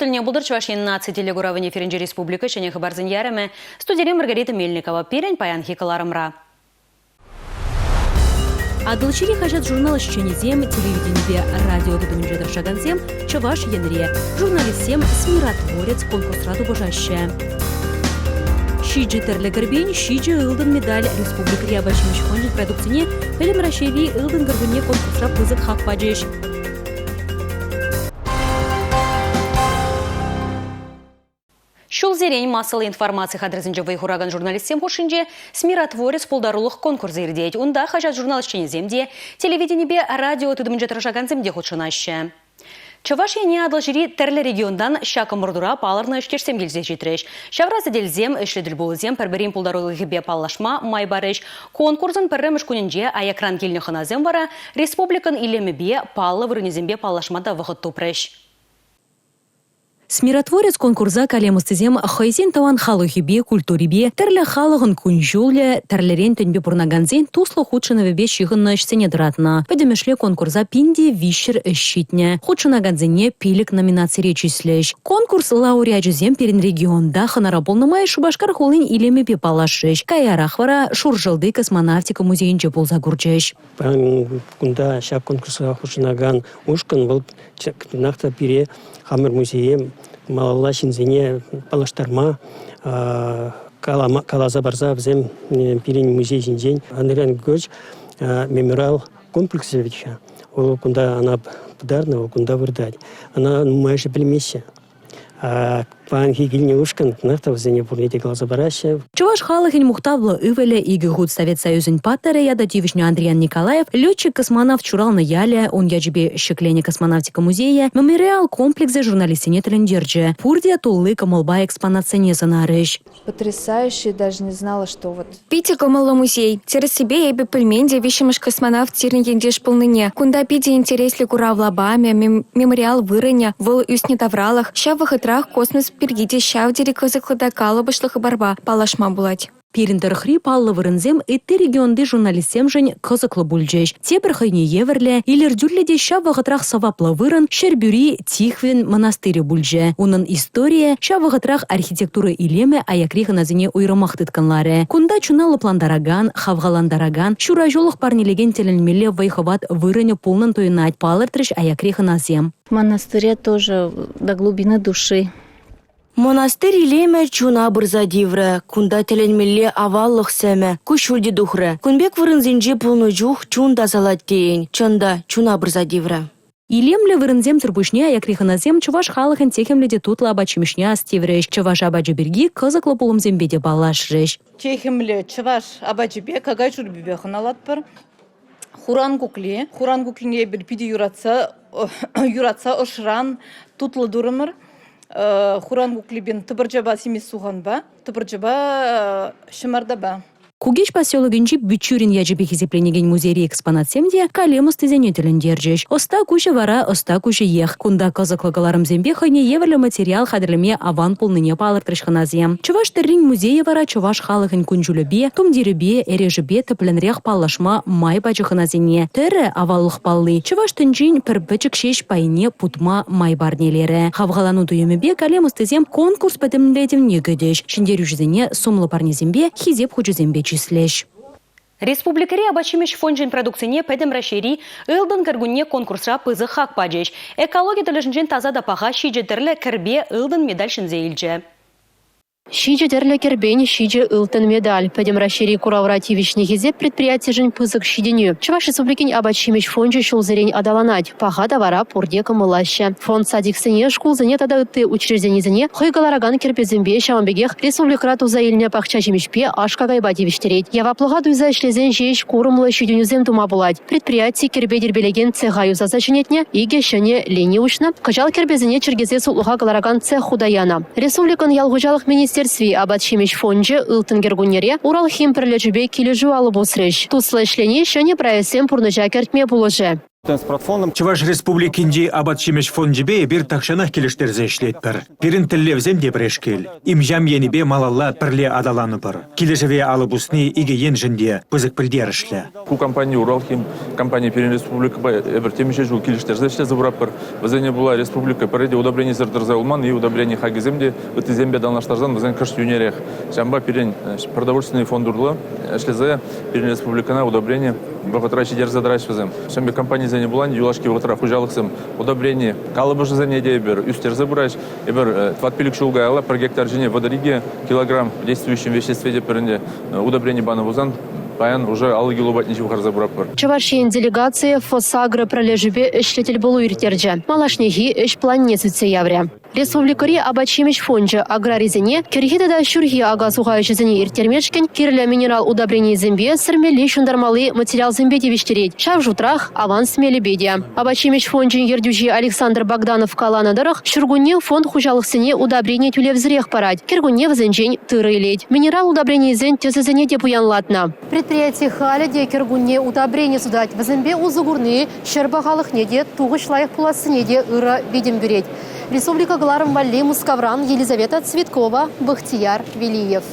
тӗлне пултӑр Чӑваш Ен наци телекуравӗн эфирӗнче республика ҫӗнӗ хыпарсен ярӑмӗ. Студире Маргарита Мельникова. Пирӗн паянхи кӑларӑмра. Атӑлҫири хаҫат-журнал ӗҫченӗсем, телевиденипе радио тытӑмӗнче тӑрӑшакансем Чӑваш Енре. Журналистсем «СМИротворец» конкурсра тупӑшаҫҫӗ. Ҫичӗ тӗрлӗ кӗрпен, ҫичӗ ылтӑн медаль республикӑри апат-ҫимӗҫ фончӗн продукцине Пӗтӗм Раҫҫейри ылтӑн кӗркунне конкурсра пысӑк хак пачӗҫ. Ҫулсерен массӑллӑ информаци хатӗрӗсенче вӑй хуракан журналистсем хушшинче «СМИротворец» пултарулӑх конкурсӗ иртет. Унта хаҫат-журнал ӗҫченӗсем те, телевиденипе радио тытӑмӗнче тӑрӑшакансем те хутшӑнаҫҫӗ. Чӑваш Ене Атӑлҫири тӗрлӗ регионтан ҫак ӑмӑртура палӑрнӑ ӗҫтешсем килсе ҫитрӗҫ. Ҫавра сӗтелсем, ӗҫлӗ тӗлпулусем пӗр-пӗрин пултарулӑхӗпе паллашма май парӗҫ. Конкурсӑн пӗрремӗш кунӗнче аякран килнӗ хӑнасем вара республикӑн илемӗпе, паллӑ вырӑнӗсемпе паллашма та вӑхӑт тупрӗҫ. «СМИротворец» конкурса калем ӑстисем хӑйсен тӑван халӑхӗпе, культурипе, тӗрлӗ халӑхӑн кун-ҫулӗ, тӗрлӗрен тӗнпе пурӑнакансен туслӑ хутшӑнӑвӗпе ҫыхӑннӑ ӗҫсене тӑратнӑ. Пӗтӗмӗшле конкурса 1300 ӗҫ ҫитнӗ. Хутшӑнакансене пилӗк номинацире чыслӗҫ. Конкурс лауреачӗсем пирӗн регионта хӑнара пулнӑ май Шупашкар хулин илемӗпе паллашрӗҫ. Каярах вара Шуршӑлти космонавтика музейӗнче пулса курчӗҫ. Паян кунта ҫак конкурса хутшӑнакан ушкӑн вӑл чӑнах та пире хамӑр музее малалла ҫынсене паллаштарма каласа парса вӗсем пирӗн музей ҫинчен Андриян Григорьевич мемориал комплексӗ вӗт-ха. Вӑл кунта ӑна пытарнӑ, вӑл кунта выртать. Ӑна нумайӑшӗ пӗлмеҫҫӗ. Паянхи килнӗ ушкӑн чӑнах та вӗсене пурне те каласа параҫҫӗ. Чӑваш халӑхӗн мухтавлӑ ывӑлӗ, икӗ хут Совет Союзӗн паттӑрӗ ята тивӗҫнӗ Андриян Николаев летчик-космонавт ҫуралнӑ ялӗ, ун ячӗпе ҫӗкленӗ космонавтика музейӗ, мемориал комплексӗ журналистсене тӗлӗнтерчӗ. Пурте тулли кӑмӑлпа экспонатсене сӑнарӗҫ. Потрясающе, даже не знала, что вот. Питӗ кӑмӑллӑ музей. Тӗрӗссипе эпӗ пӗлмен те виҫҫӗмӗш космонавт сирӗн ентеш пулнине. Кунта питӗ интереслӗ курав лапамӗ, мемориал вырӑнӗ, вӑл ӳснӗ тавралӑх. Ҫав вӑхӑтрах космос пирки те ҫав тери кӑсӑклӑ та калӑпӑшлӑ хыпарпа паллашма пулать. Пирӗн тӑрӑхри паллӑ вырӑнсем ытти регионти журналистсемшӗн кӑсӑклӑ пулчӗҫ. Тепӗр хӑйне евӗрлӗ, илӗртӳллӗ те ҫав вӑхӑтрах сӑваплӑ вырӑн Ҫӗрпӳри Тихвин мӑнастирӗ пулчӗ. Унӑн историйӗ, ҫав вӑхӑтрах архитектура илемӗ аякри хӑнасене уйрӑмах тыткӑнларӗ. Кунта чуна лӑплантаракан, хавхалантаракан, ҫураҫулӑх парнелекен тӗлӗнмелле вӑй-хӑват вырӑнӗ пулнӑн туйӑнать, палӑртрӗҫ аякри хӑнасем. Монастыре тоже до глубины души. Мӑнастир илемӗ чуна пырса тиврӗ. Кунта тӗлӗнмелле аваллӑх сӗмӗ, куҫҫуль те тухрӗ. Кун пек вырӑнсенче пулнӑ чух чун тасалать тейӗн. Чӑн та, чуна пырса тиврӗ. Илемлӗ вырӑнсемсӗр пуҫне аякри хӑнасем чӑваш халӑхӗн техӗмлӗ те тутлӑ апат-ҫимӗҫне ас тиврӗҫ, чӑваш апачӗ пирки кӑсӑклӑ пулӑмсемпе те паллашрӗҫ. Техӗмлӗ чӑваш апачӗпе, какай шӳрпипе хӑналатпӑр. Хуран кукли. Хуран куклине эпир питӗ юратса юратса ӑшран тутлӑ турӑмӑр. Хуран куклипе тӑпӑрчапа симӗс суханпа, тӑпӑрчапа ҫӑмартапа. Кукеҫ поселокӗнчи Бичурин ячӗпе хисепленекен музейри экспонатсем те калем ӑстисене тӗлӗнтерчӗҫ. Ӑста куҫӗ вара ӑста куҫӗех. Кунта кӑсӑклӑ кӑларӑмсемпе хӑйне евӗрлӗ материал хатӗрлеме аван пулнине палӑртрӗҫ хӑнасем. Чӑваш тӗррин музейӗ вара чӑваш халӑхӗн кун-ҫулӗпе, тумтирӗпе, эрешӗпе тӗплӗнрех паллашма май пачӗ хӑнасене. Тӗрӗ, аваллӑх палли, чӑваш тӗнчин пӗр пӗчӗк ҫеҫ пайне путма май парнелерӗ. Хавхалану туйӑмӗпе калем ӑстисем конкурс пӗтӗмлетӗвне кӗтӗҫ. Ҫӗнтерӳҫӗсене сумлӑ парнесемпе, Хисеп хучӗсемпе чыслӗҫ. Республикӑри апат-ҫимӗҫ фончӗн продукцине Пӗтӗм Раҫҫейри Ылтӑн кӗркунне конкурсра пысӑк хак пачӗҫ. Экологи тӗлӗшӗнчен таса та паха ҫичӗ тӗрлӗ кӗрпе ылтӑн медаль ҫӗнсе илчӗ. Ҫичӗ тӗрлӗ кӗрпен, ҫичӗ ылтӑн медаль. Пӗтӗм Раҫҫейри куравра тивӗҫнӗ хисеп предприятишӗн пысӑк ҫитӗнӳ. Чӑваш Республикин апат-ҫимӗҫ фончӗ ҫулсерен аталанать. Паха тавара пурте кӑмӑллаҫҫӗ. Фонд садиксене, шкулсене тата ытти учрежденисене хӑй кӑларакан кӗрпесемпе, ҫавӑн пекех республикӑра туса илнӗ пахча ҫимӗҫпе, аш-какайпа тивӗҫтерет. Яваплӑха туйса ӗҫлесен ҫеҫ курӑмлӑ ҫитӗнӳсем тума пулать. Предприяти кӗрпе тирпейлекен цеха юсаса ҫӗнетнӗ, икӗ ҫӗнӗ лини уҫнӑ. Кӑҫал кӗрпесене чӗркесе сутлӑха кӑларакан цех хута янӑ. Республикӑн ял хуҫалӑх министерстви, апат-ҫимӗҫ фончӗ ылтӑн кӗркуннере Уралхим пӗрлешӳпе килӗшӳ алӑ пусрӗҫ. Туслӑ ӗҫлени ҫӗнӗ проектсем пурнӑҫа кӗртме пулӑшӗ. Чӑваш Республикинчи апат-ҫимӗҫ фончӗпе эпир тахҫанах килӗштерсе ӗҫлетпӗр. Пирӗн тӗллевсем те пӗрешкел. Им-ҫам енӗпе малалла пӗрле аталанӑпӑр. Килӗшӗве алӑ пусни икӗ еншӗн те пысӑк пӗлтерӗшлӗ. Ку компани Уралхим компани пирӗн республикӑпа эпир темиҫе ҫул килӗштерсе ӗҫлесе пыратпӑр. Вӗсене пула республика пӗрре те удобренисӗр тӑрса юлман, и удобрени хакӗсем те ыттисемпе танлаштарсан вӗсен кӑшт йӳнерех. Ҫавӑнпа пирӗн продовольственный фонд урлӑ ӗҫлесе пирӗн республикӑна удобрени вӑхӑтра ҫитерсе тӑраҫҫӗ вӗсем. Ҫавӑн пек компанисене пулан юлашки вӑхӑтра хуҫалӑхсем удобрени калӑпӑшӗсене те эпир ӳстерсе пыраҫ. Эпир тӑват-пилӗк ҫул каялла пӗр гектар ҫине 32 килограмм действующим веществе те пӗр ӗнтӗ удобрени панӑ пулсан паян уже 50 кило патне ҫывхарса пыратпӑр. Чӑваш Ен делегацийӗ ФОСАГРО пӗрлешӳпе ӗҫлӗ тӗлпулу ирттерчӗ. Малашнехи ӗҫ планне сӳтсе яврӗ. Республикӑри апат-ҫимӗҫ фончӗ аграрисене кӗрхи тата ҫурхи ака-суха ӗҫӗсене ирттермешкӗн кирлӗ минерал удобренийӗсемпе, сӗрмелли-ҫунтармалли материалсемпе тивӗҫтерет, ҫав шутрах аванс мелӗпе те. Апат-ҫимӗҫ фончӗн ертӳҫи Александр Богданов каланӑ тӑрӑх, ҫуркунне фонд хуҫалӑхсене удобрени тӳлевсӗрех парать, кӗркунне вӗсенчен тырӑ илет. Минерал удобренийӗсен тӗсӗсене те пуянлатнӑ. Предприяти халӗ те кӗркунне удобрени сутать. Вӗсемпе усӑ курни ҫӗр пахалӑхне те, тухӑҫ лайӑх пулассине те ырӑ витӗм кӳрет. Республика кӑларӑм валли Мускавран Елизавета Цветкова, Бахтияр Велиев.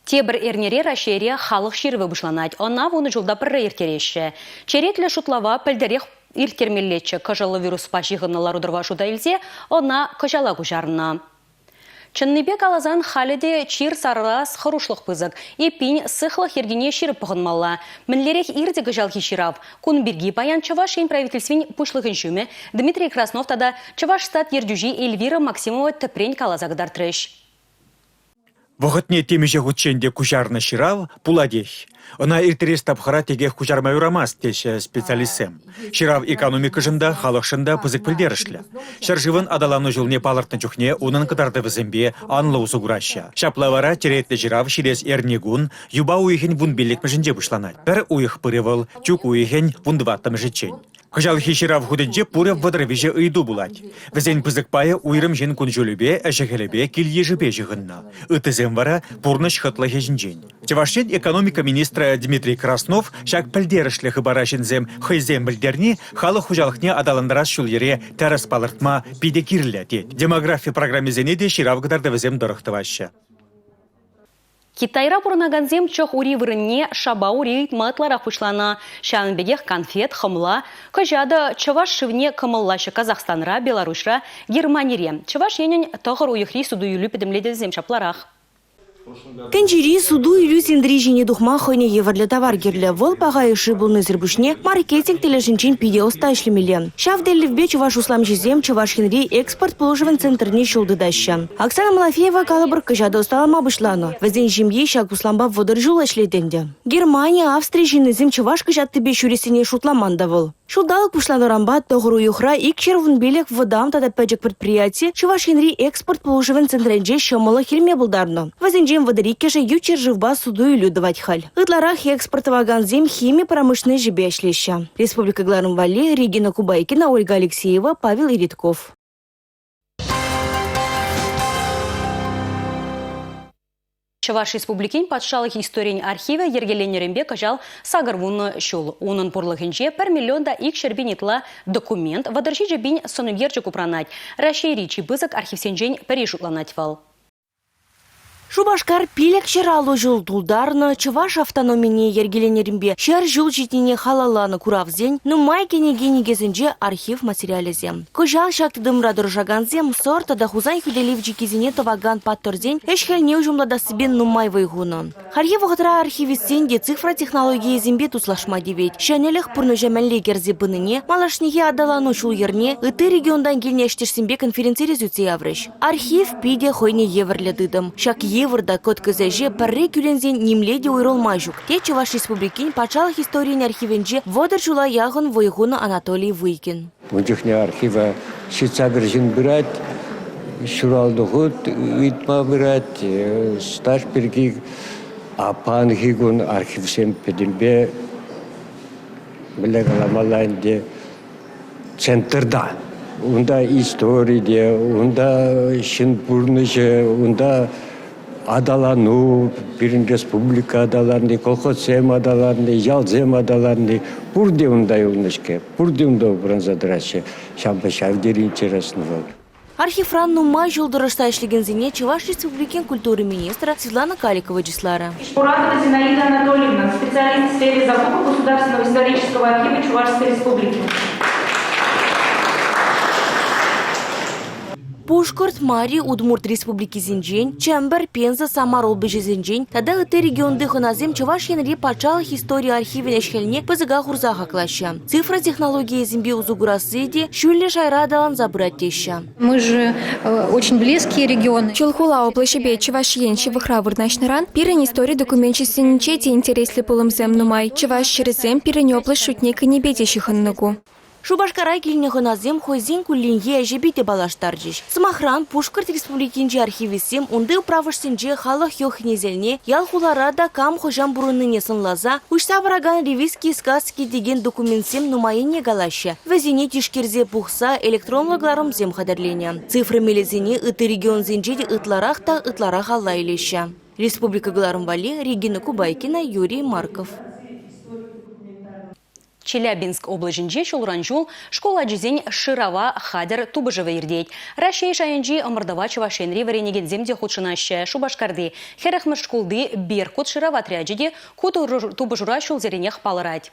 Тепӗр эрнере Раҫҫейре халӑх ҫырӑвӗ пуҫланать. Ӑна вунӑ ҫулта пӗрре ирттереҫҫӗ. Черетлӗ шутлава пӗлтӗрех ирттермеллеччӗ. Кӑшӑллӑ вируспа ҫыхӑннӑ лару-тӑрӑва шута илсе ӑна кӑҫала куҫарнӑ. Чӑннипе каласан, халӗ те чир сарӑлас хӑрушлӑх пысӑк. Эппин, сыхлӑх йӗркине ҫирӗп пӑхӑнмалла. Мӗнлерех иртӗ кӑҫалхи ҫырав? Кун пирки паян Чӑваш Ен Правительствин Пуҫлӑхӗн ҫумӗ Дмитрий Краснов тата Чӑвашстат ертӳҫи Эльвира Максимова тӗпрен каласа кӑтартрӗҫ. Вӑхӑтне темиҫе хутчен те куҫарнӑ ҫырав пулатех. Ӑна ирттерес тапхӑра текех куҫарма юрамасть теҫҫӗ специалистсем. Ҫырав экономикӑшӑн та, халӑхшӑн та пысӑк пӗлтерӗшлӗ. Ҫӗршывӑн аталану ҫулне палӑртнӑ чухне унӑн кӑтартӑвӗсемпе анлӑ усӑ кураҫҫӗ. Ҫапла вара черетлӗ ҫырав ҫитес эрнекун юпа уйӑхӗн вунпиллӗкмӗшӗнче пуҫланать. Пӗр уйӑх пырӗ вӑл чӳк уйӑхӗн вунтӑваттӑмӗшӗччен. Кӑҫалхи ҫырав хутӗнче пурӗ 33 ыйту пулать. Вӗсен пысӑк пайӗ уйрӑм ҫын кун-ҫулӗпе, ӗҫӗ-хӗлӗпе, кил-йышӗпе ҫыхӑннӑ. Ыттисем вара пурнӑҫ хӑтлӑхӗ ҫинчен. Чӑваш Ен экономика министрӗ Дмитрий Краснов ҫак пӗлтерӗшлӗ хыпара ҫынсем хӑйсем пӗлтерни халӑх хуҫалӑхне аталантарас ҫул-йӗре тӗрӗс палӑртма питӗ кирлӗ тет. Демографи программисене те ҫырав кӑтартӑвӗсем тӑрӑх тӑваҫҫӗ. Китайра пурӑнакансем чӑх ури вырӑнне шапа ури ыйтма ытларах пуҫланӑ. Ҫавӑн пекех канфет, хӑмла, кӑҫатӑ чӑваш шывне кӑмӑллаҫҫӗ Казахстанра, Беларуҫра, Германире. Чӑваш Енӗн тӑхӑр уйӑхри суту-илӳ пӗтӗмлетӗвӗсем ҫапларах. Тӗнчери суту-илӳ сентри ҫине тухма хӑйне евӗрлӗ тавар кирлӗ. Вӑл паха йышши пулнисӗр пуҫне маркетинг тӗлӗшӗнчен питӗ ӑста ӗҫлемелле. Ҫав тӗллевпе чӑваш усламҫисем Чӑваш Енри экспорт пулӑшӑвӗн центрне ҫул тытаҫҫӗ. Оксана Малафеева калӑпӑр кӑҫатӑ ӑсталама пуҫланӑ. Вӗсен ҫемйи ҫак услампа 30 ҫул ӗҫлет ӗнтӗ. Германи, Австри ҫыннисем чӑваш кӑҫаттипе ҫӳрессине шутламан та вӑл. Ҫулталӑк пуҫланӑранпа тӑхӑр уйӑхра 215 вӑтам тата пӗчӗк предприяти Чӑваш Енри экспорт пулӑшӑвӗн центрӗнче ҫӑмӑллӑх илме пултарнӑ. Вӗсенчен 32-шӗ ют ҫӗршывпа суту-илӳ тӑвать халь. Ытларах экспорт тӑвакансем хими промышленноҫӗпе ӗҫлеҫҫӗ. Республика кӑларӑм валли Регина Кубайкина, Ольга Алексеева, Павел Иритков. Чӑваш Республикин патшалӑх историйӗн архивӗ йӗркеленнӗренпе кӑҫал 80 ҫул. Унӑн пурлӑхӗнче пӗр миллион та икҫӗр пин ытла документ, 37 пин сӑнӳкерчӗк упранать. Раҫҫейри чи пысӑк архивсенчен пӗри шутланать вӑл. Шупашкар 550 ҫул тултарнӑ чӑваш автономине йӗркеленӗренпе 100 ҫул ҫитнине халалланӑ куравсен нумай кӗнеки никӗсӗнче архив материалӗсем. Кӑҫал ҫак тытӑмра тӑрӑшакансем Сӑр тата Хусан хӳтӗлев чиккисене тӑвакан паттӑрсен ӗҫ-хӗлне уҫӑмлатассипе нумай вӑй хунӑ. Хальхи вӑхӑтра архивистсен те цифра технологийӗсемпе туслашма тивет. Ҫӗнӗлӗх пурнӑҫа мӗнле кӗрсе пынине, малашнехи аталану ҫул-йӗрне ытти регионтан килнӗ ӗҫтешсемпе конференцире сӳтсе яврӗҫ. Архив питӗ хӑйне евӗрлӗ тытӑм. Ҫак йывӑр та кӑткӑс ӗҫе пӗрре кӳленсен нимле те уйрӑлма ҫук, тет Чӑваш Республикин патшалӑх историйӗн архивӗнче 30 ҫула яхӑн вӑй хунӑ Анатолий Выйкин. Ун чухне архива ҫитса пӗр ҫын пырать, ҫуралнӑ хут ыйтма пырать, стаж пирки. А паянхи кун архивсем пӗтӗмпе, мӗнле каламалла ӗнтӗ, центрта. Унта истори те, унта ҫын пурнӑҫӗ, унта. Аталану, пирӗн республика аталанни, колхозсем аталанни, ялсем аталанни пурте унта юлнӑ-ҫке, пурте унта упранса тӑраҫҫӗ. Ҫавӑнпа ҫав тери интереслӗ вӑл. Архивра нумай ҫул тӑрӑшса ӗҫлекенсене Чӑваш Республикин культура министрӗ Светлана Каликова чысларӗ. Ишмуратова Зинаида Анатольевна, специалист в сфере закупок Государственного исторического архива Чувашской Республики. Пушкӑрт, Мари, Удмурт республикисенчен, Чӗмпӗр, Пенза, Самар облаҫӗсенчен тата ытти регионти хӑнасем Чӑваш Енри патшалӑх истори архивӗн ӗҫ-хӗлне пысӑка хурса хаклаҫҫӗ. Цифра технологийӗсемпе усӑ курасси те ҫӳллӗ шайра аталанса пырать теҫҫӗ. Мы же очень близкие регионы. Чулхула облаҫӗпе Чӑваш Ен ҫывӑхра вырнаҫнӑран пирӗн истори докуменчӗсенче те интереслӗ пулӑмсем нумай. Чӑваш ҫӗрӗсем пирӗн облаҫ шутне кӗнипе те ҫыхӑннӑ ку. Шупашкара килнӗ хӑнасем хӑйсен кулленхи ӗҫӗпе те паллаштарчӗҫ. Сӑмахран, Пушкӑрт Республикинчи архивистсем унти управӑшсенче халӑх йӑх-несӗлне, ял-хулара та кам хӑҫан пурӑннине сӑнласа, уҫса паракан ревизские сказки текен документсем нумаййине калаҫҫӗ. Вӗсене тишкерсе пухса электронлӑ кӑларӑмсем хатӗрленӗ. Цифра мелӗсене ытти регионсенче те ытларах та ытларах алла илеҫҫӗ. Республика кӑларӑм валли Регина Кубайкина, Юрий Марков. Челябинск облаҫӗнче ҫулран-ҫул шкул ачисен шырава хатӗр тупӑшӑвӗ иртет. Раҫҫей шайӗнчи ӑмӑртӑва Чӑваш Енри вӗренекенсем те хутшӑнаҫҫӗ. Шупашкарти 40-мӗш шкулти Беркут шырав отрячӗ те ку тупӑшура ҫулсеренех палӑрать.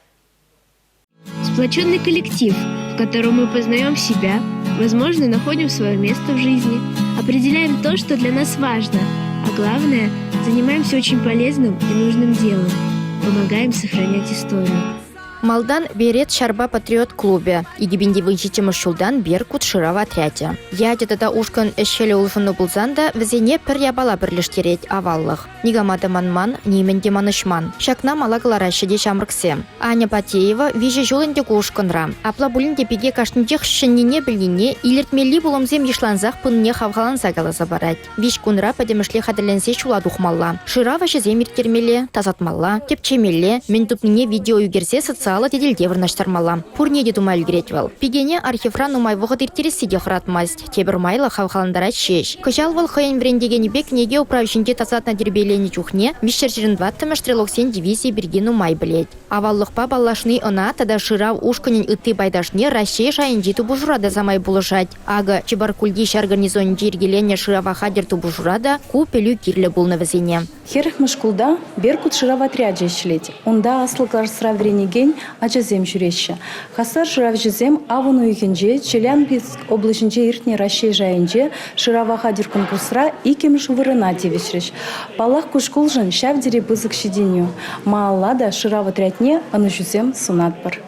Сплоченный коллектив, в котором мы познаем себя, возможно, находим свое место в жизни, определяем то, что для нас важно, а главное, занимаемся очень полезным и нужным делом – помогаем сохранять историю. Малтан Берет ҫарпа патриот клубӗ, 2017 ҫултан Беркут шырав отрячӗ. Ячӗ тата ушкӑн ӗҫ-хӗлӗ улшӑннӑ пулсан та вӗсене пӗр япала пӗрлештерет – аваллӑх. Никама та манман, нимӗн те манӑҫман. Ҫакна мала кӑлараҫҫӗ те ҫамрӑксем. Аня Патеева виҫӗ ҫул ӗнтӗ ку ушкӑнра. Апла пулин те пике кашнинчех ҫӗннине пӗлнине, илӗртмелли пулӑмсем йышлансах пынине хавхаланса каласа парать. Виҫ кунра пӗтӗмӗшле хатӗрленсе ҫула тухмалла. Шырав ӗҫӗсем ирттермелле, тасатмалла, тӗпчемелле, мӗн тупнине видео ӳкерсе социаллӑ тетелте вырнаҫтармалла. Пурне те тума ӗлкӗрет вӑл. Пикене архивра нумай вӑхӑт ирттересси те хӑратмасть, тепӗр майлӑ хавхалантарать ҫеҫ. Кӑҫал вӑл хӑйӗн вӗрентекенӗпе кӗнеке управҫинче тасатнӑ тирпейленӗ чухне 324-мӗш стрелоксен дивизийӗ пирки нумай пӗлет. Аваллӑхпа паллашни ӑна тата шырав ушкӑнӗн ытти пайташне Раҫҫей шайӗнчи тупӑшура та самай пулӑшать. Акӑ, Чебаркульти ҫар гарнизонӗнче йӗркеленнӗ шырава хатӗр тупӑшура та ку пӗлӳ кирлӗ пулнӑ вӗсене. 40-мӗш шкулта «Беркут» шырав отрячӗ ӗҫлет. Унта аслӑ класра вӗренекен ачасем ҫӳреҫҫӗ. Хастар шыравҫӑсем авӑн уйӑхӗнче Челябинск облаҫӗнче иртнӗ Раҫҫей шайӗнче шырава хатӗр конкурсра иккӗмӗш вырӑна тивӗҫрӗҫ. Паллах, ку шкулшӑн ҫав тери пысӑк ҫитӗнӳ. Малалла та шырав отрядне ӑнӑҫусем сунатпӑр.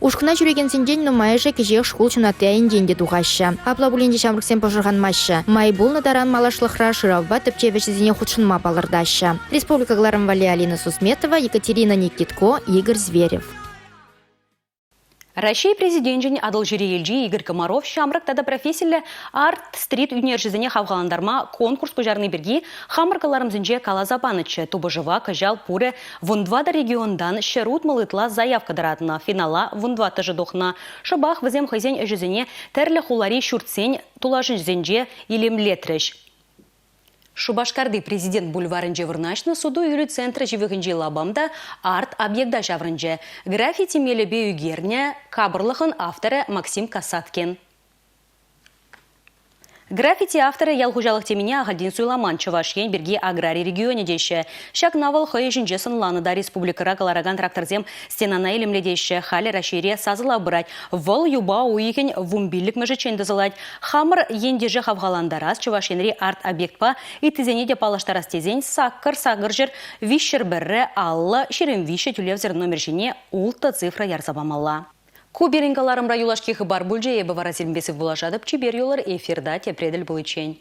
Ушкӑна ҫӳрекенсенчен нумайӑшӗ кӗҫех шкул ҫунатти айӗнчен те тухаҫҫӗ. Апла пулин те ҫамрӑксем пӑшӑрханмаҫҫӗ. Май пулнӑ таран малашлӑхра шыравпа тӗпчев ӗҫӗсене хутшӑнма палӑртаҫҫӗ. Республика кӑларӑм валли Алина Сусметова, Екатерина Никитко, Игорь Зверев. Раҫҫей Президенчӗн Атӑлҫири елчи Игорь Комаров ҫамрӑк тата профессиллӗ арт-стрит ӳнерҫӗсене хавхалантарма конкурс пуҫарни пирки хамӑр кӑларӑмсенче каласа панӑччӗ. Тупӑшӑва кӑҫал пурӗ 14 регионтан 160 ытла заявка тӑратнӑ. Финала 14-шӗ тухнӑ. Шӑпах вӗсем хӑйсен ӗҫӗсене тӗрлӗ хулари ҫуртсен тулашӗсенче илемлетрӗҫ. Шупашкарти Президент бульварӗнче вырнаҫнӑ суту-илӳ центрӗ ҫывӑхӗнчи лапам та арт-объекта ҫаврӑнчӗ. Граффити мелӗпе ӳкернӗ капӑрлӑхӑн авторӗ Максим Касаткин. Граффити авторӗ ял хуҫалӑх темине ахальтен суйламан Чӑваш Ен пирки аграри регионӗ теҫҫӗ. Ҫакна вӑл хӑй ӗҫӗнче сӑнланӑ та республикӑра кӑларакан тракторсем стенана илемлетеҫҫӗ. Халӗ Раҫҫейре сасӑлав пырать. Вӑл юпа уйӑхӗн вунпиллӗкмӗшӗччен тӑсӑлать. Хамӑр ентеше хавхалантарас, Чӑваш Енри арт-объектпа ыттисене те паллаштарас тесен саккӑр сакӑрҫӗр виҫҫӗр пӗрре 50 23 тӳлевсӗр номер ҫине ултӑ цифра ярса памалла. Ку пирӗн кӑларӑмра юлашки хыпар пулчӗ. Эпӗ вара сирӗнпе сывпуллашатӑп. Чипер юлӑр, эфирта тепре тӗл пуличчен.